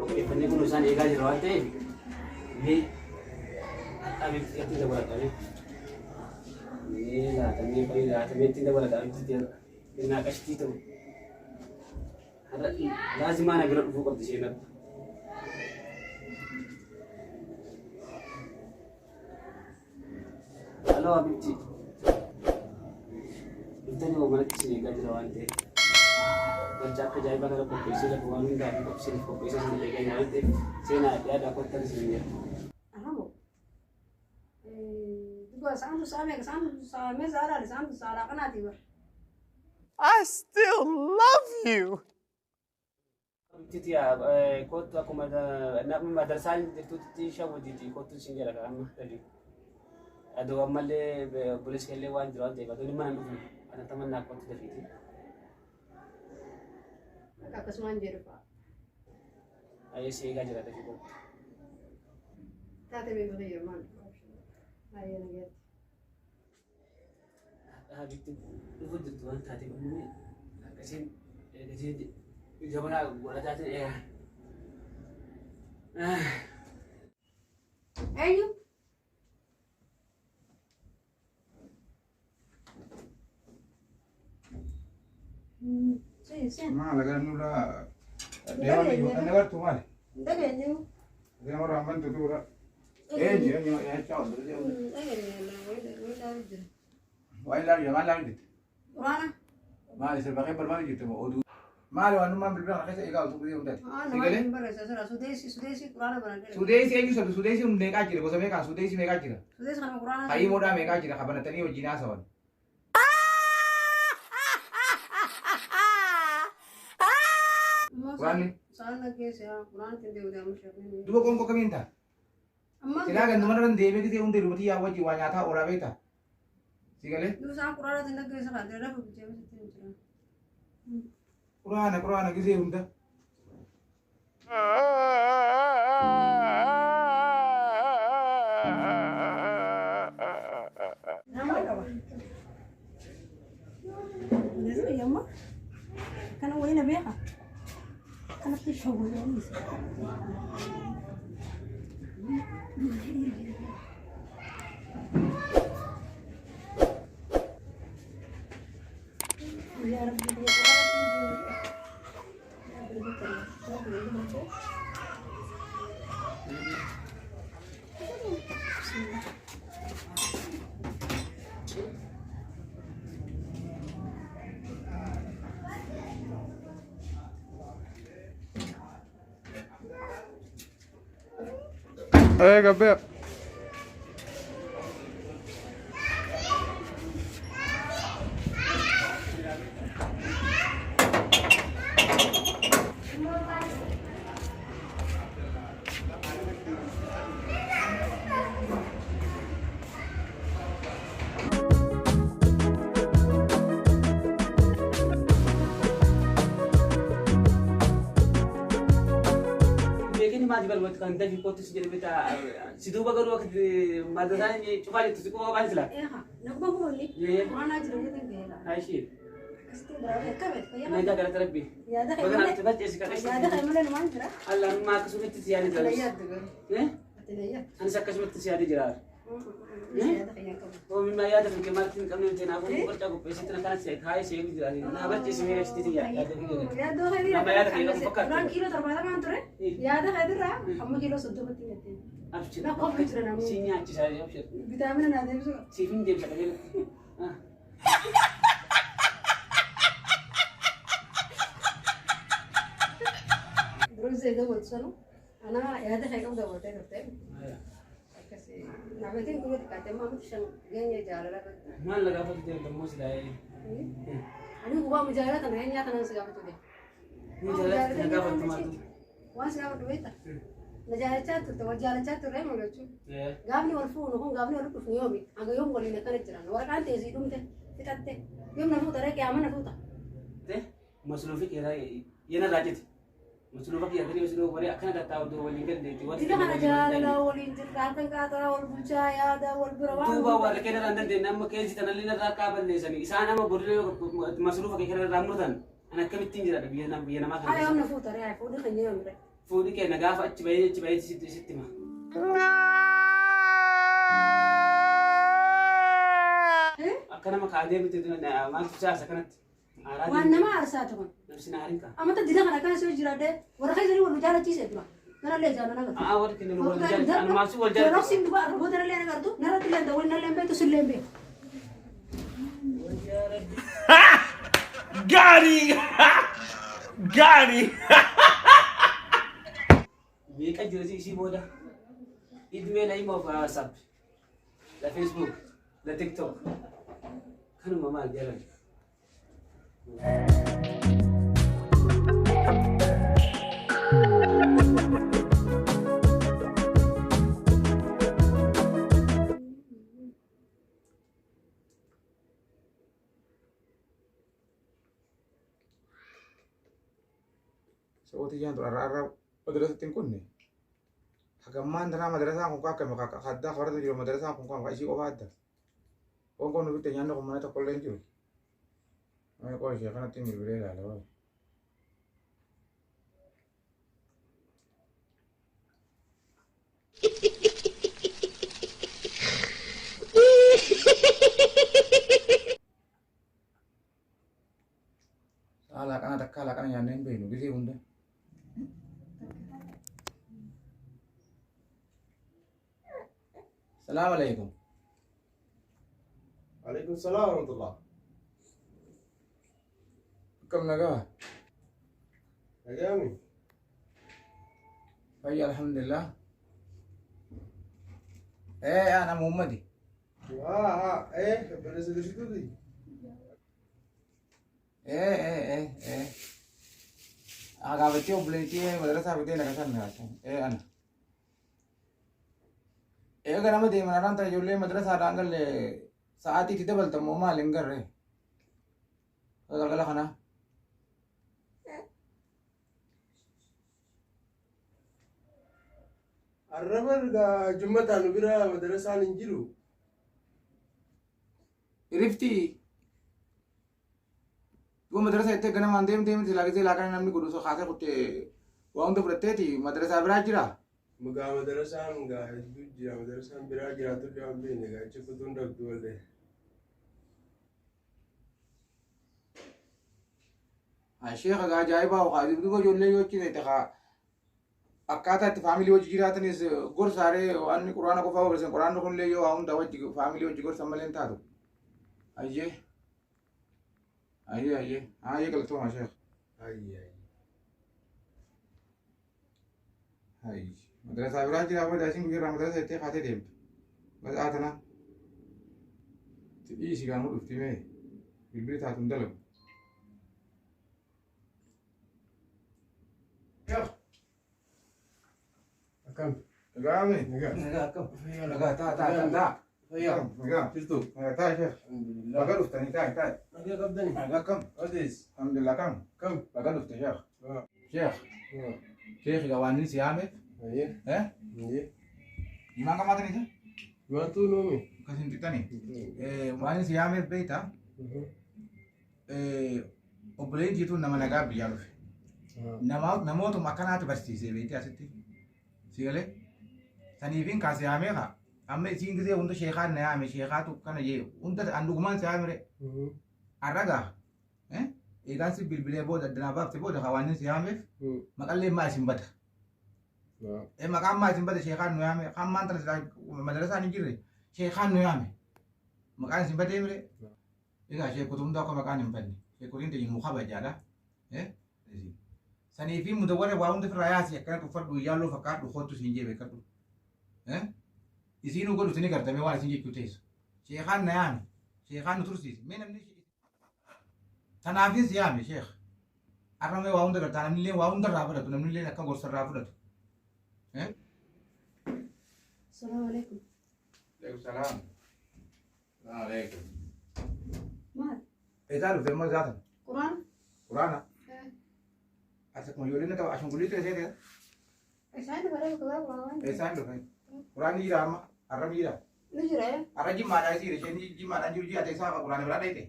Qopheeffannee kun isaan eegaa jira waan ta'eef mee abitti ittiin dabalatame mee laatamee qoyi laatamee ittiin dabalatame innaa qashtii ta'u har'a laazimaa na bira dhufuu qabdi isheen har'a. Aloo abitti dhuftanii hoo manatti isin eegaa jira waan ta'eef wanti akka ajaa'ibaa kana qopheessee lafa waan hundaa fi isiniif qopheessee isin eegaa jira waan ta'eef seenaa dhiyaadhaa kottan isin jedha. Aramo. Duba sa'aan tun sa'a meeqa? Sa'aan tun sa'a mee sa'a laali? Sa'aan tun sa'a laaqanaati bar. I still love you. Abitti kottu akkuma madarsaan jirtutti shawwadiiti kottu isin jedha amma dhali. Adoo ammallee obboleessi keellee waan jiru waan ta'eef adoo inni mana hin dhufne atattaman naa kottu dafiiti. Akka akkasumaan jedhu fa'a. Ayyee si eegaa jira dafii kottu. Taate beeku kiyya maal? Baay'ee nagaatti. Abitti dhufu jirtu waan taateef ammoo akkasiin eegasii jabanaa godhataatiin eegaa. Eenyu? Seen seen. Maal agarra deema inni bartu maali? Dhageenyu. Deema raamman tutuura. Eenyu eenyu eenyu Dhageenyu. Jira. Waan ilaalu maal ilaalu jirti? Quraana. Maali sirba kee barbaadu jirti moo oduu? Maali waan nummaan bilbila kana keessa eegaa oltu gudee hundaati? Sigalee? Nama barreessa sira sudeessi sudeessi quraana banadhe. Sudeessi eenyu sabbi sudeessi meeqaa jira gosa meeqaa sudeessi meeqaa jira? Sudeessi kana quraana. Hayimoodhaa meeqaa jira kabanatanii wajjin haasawan. Quraanni? Saan dhaggeesse quraana ittiin deemu deemu shafni. Duba qoonqoo kamiin ta'a? Amma Silaa ganduma irra deemee gisee hundee dubartii yaa wajjin waa nyaataa oolaa beektaa? Sigalee? Duuba isaan quraana ittiin dhaggeesse kan ta'e lafa bitee ittiin jira. Quraana quraana gisee hunda. Nama qaba. Yamma kana wayina beeka. Kanatti shawwee. Ya Rabbi, Ee gabbee. Beekni maati balbatu kan dafii kottu si jedhe bitaa si duuba garuu akka madrasaan cufaa jirtu si quba qabaan sila. Eha, naguma boolli. Quraanaa jiru jedhan gaheera. Aishii Akkasitti biraa akkamit fayyaa. nagaa galata rabbi. Yaada kee Baga malee. naaf facceessi kadhatti. Yaada kee malee numaan jira. Allah nummaa akkasumatti si yaadee Ati na jira. yaaddu garuu. Ati na yaaddu. Anis akkasumatti si yaadee jira. Yaada kee hin qabu. Oomishni yaada kan kee hin qabne nuti naafuu qorichaa qopheessitti na kanas kaayee si eegu jira. Na barcheessi mee achitti yaada kee. Yaadoo kee Nama yaada kee qabu fakkaatu. Duraan kiiloo 70 ture. Yaada kee irraa amma kiiloo 30tti gattee. Abshir. Na qofni jira namoonni. Si nyaachisaa abshir. Vitaamina naa deebisu. Siif hin deebisa qajeelatti. Duraan zayita godhu sanu ana yaada kee qabu dabalatee turte. Akkasii namatiin kuma xiqqaate amma amatti shan geenye jaalala irratti. Maal na gaafatu deemta immoo silaa. Ani gubaa jaalala tana eenyaa tanaan si gaafatu deema. Ni jaalatti na gaafattu maaltu. Waan si gaafatu beekta. Na jaalachaa turte wal jaalachaa turre maal jechuun. Gaafni wal fuunu kun gaafni wal dhufnu yoomi hanga yoom waliin akkana jiran waraqaan teessii dhumte fixatte yoom na fuuta ree qiyaama na fuuta. Masluufi keessa yana raajiti. Masluufa kiyyaatanii masluufa waree akkana tattaa'u dura waliin galleetti. Dila kana jaalala waliin jirra harkan qaaxaraa wal bulchaa yaada wal bira waan. Duuba warra keenya irraa hin dandeenye amma keessi tanallee irraa qaaballeessanii isaan amma borillee masluufa kee kana irraa murtan an akkamittiin jiraadha biyya namaa kana Haa keessa. yoomna fuuta ree fuudhi keenya yoomre. Fuudhi keenya gaafa achi bahee sitti hima. Akka nama kaadee miti maaltu siyaasa kanatti. Aaraa Waan nama aarsaatu kun. Nafsi na aarin kaa. Amata dila kana akkana soo jiraadhe warra keessanii wal nu jaalachiise dura. Kanallee jaalala agartu. Aa warri keenya wal jaalatu. Ani maaltu wal jaalatu. Roksiin duba arboota nallee agartu narratti illee ta'uu nallee hin beektu sillee hin beektu. Got him! Got him! Meeqa jira isii booda. Idmee la hima of WhatsApp, la Facebook, la TikTok. Kanuma maal jedhan. Sa'ootii jaan tura har'a madrasatti hin kunne. Hagammaan tanaa madrasaan kun akkami haddaa farda jiru madrasaan kun kan ishii qofa adda. Kun nu bitte nyaanni kun mana tokko illee hin jiru. Mana qoo ishee kanatti hin bilbilee ilaala wayi. Sa'a laaqana takkaa laaqana nyaannee hin beeknu gisee hunda. Salaam alaikum. عليكم السلام ورحمة الله. Akkam nagaa? Nagaami. Fayya alhamdulillah. Ana Muhammadi. Ah, ah, obboleessa Dirshituuti. Eh. Gaafattee obboleettii madrasaa fidee naga san nagaashan. Ana. Ganama deeman araan tana ijoollee madrasaadhaan galle sa'aatii itti dabaltan moo maal hin garree? Galgala kana. Arraba egaa jummataan nu bira madrasaan hin jiru. Rifti. Duuba madrasaa jettee ganamaan deemtee miti silaa gisee laaqana namni godhu kaasee kuttee waa hunda fudhatteeti madrasaa biraa jira. Mugaa madrasaan gaa hedduu jira, madrasaan biraa jiraatullee waan beekne gaa achi kutuun dhabdu wallee. Sheekha gaa ajaa'ibaa haa duuba ijoollee yoo achi ta'e haa akkaataa itti faamilii wajji jiraatanis gorsaaree waan quraana qofaa barsiisan quraanni kunillee yoo waa hunda wajji faamilii wajji gorsan malee hin taatu. Ayyee. Ayyee ayyee. Ayyee galatooma sheekha. Ayyi ayyi. Hayyi. Madrasaa biraa jira booda isin guyyaa madrasaa jettee kaatee deemtu. Madrasaa tana. Dhiisi gaan dhufti mee bilbili taatu hin dalagu. Akkam? Nagaame. Nagaa. Nagaa akkam? Nagaa taa taa taa taa. Fayyaa. Nagaa. Jirtu. Nagaa taa sheekh. Alhamdulillah. Baga dhuftanii taa taa. Nagaa qabdani. Nagaa akkam? Odees. Alhamdulillah kam? Kam? Baga dhufte sheekh. Ah. Sheekh. Ah. Sheekh egaa waan inni si yaameef. Ayyee. Eh? Ayyee. Himaan qamaatanii jira? Himatuu nuumi. Akkas hin xixiqqanii. Waan inni si yaameef beektaa? Obboleen jiituun nama nagaa biyyaa dhufe. Namootuma akkanaatu barsiisee beektii asitti. Si galee? Saniifin kaase yaamee kaa. Amma isiin gisee hunda sheekaan na yaame sheekaatu kana jee hunda an dhugumaan si yaamire. Arragaa. Eegaan si bilbilee booda addanaa baafte booda kaa waan inni si yaameef maqallee maa isin bada. Maqaan maa isin bada sheekaan nu yaame kan maan tana silaa madarasaan hin jirre sheekaan nu yaame. Maqaan isin badee mire. Egaa sheekota hunda akka maqaan hin badne. Sheekotiin teenya nuu kabajaadha. Saniifi mudawwarra waa hunda firraa yaasi akkanatti uffadhu yaalloo fakkaadhu kootu siin jee beekadhu. Isiinuu godhu isin gartamee waan isin jechuu teessu. Sheekaan na yaame. Sheekaan nu tursiise. Mee namni tanaafis yaame sheekh. Arramee waa hunda gartaa namni illee waa hunda irraa fudhatu namni illee akka gorsa irraa fudhatu. Salaamu alaikum. Alaikum salaam. Alaikum. Maal? Eetaa dhufte immoo zaatan. Quraana? Quraana. Ati akkuma ijoolleen ta'u ashungulliitu ta'e. Isaan bara bakka waan. Eessaan dhufan? Quraanni jira amma, arrabni jira. Ni jira. Arra jimmaadhaa isiire isheen jimmaadhaan jiru ji'a teessaa quraana biraa dheete.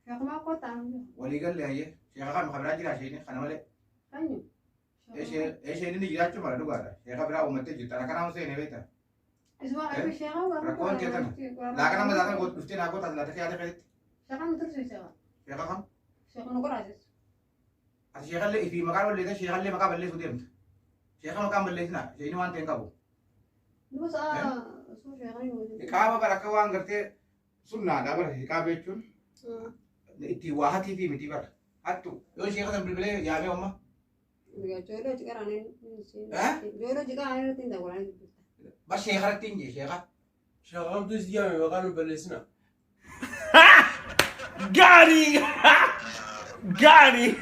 Sheekumaa kottaa. Walii galle hayyee. Sheeka kan biraa jira isheen kana malee. Anyu. Isheen inni jiraachuu mala dhugaadha. Sheeka biraa uummattee jirti. Ana kanaan seenee beekta. Isuma ayyu sheekaa warra. Rakkoon kee tana. Laaqana mataa sana dhuftee naa gootaa laata kee yaada keetti. Sheekaa nu tursiisa. Sheeka kam? Sheekaa nu qoraasisu. Ati sheekallee ifii maqaan balleessan sheekallee maqaa balleessuu deemta. Sheeka maqaan balleessinaa isheen waan ta'e hin qabu. Nuba sa'a osoo sheekaa nu. Iqaaba bara akka waan gartee sunnaadha bara iqaaba jechuun ittiin waa hatii fi miti bara. Hattu yoo sheeka san bilbilee yaamee amma Ijoollee jiqaraan ijoollee jiqaraan irratti hin dawwalan. bar sheekaratti hin jee sheeka. Sheekamtu si yaame maqaa nu balleessina. Got him! Got him!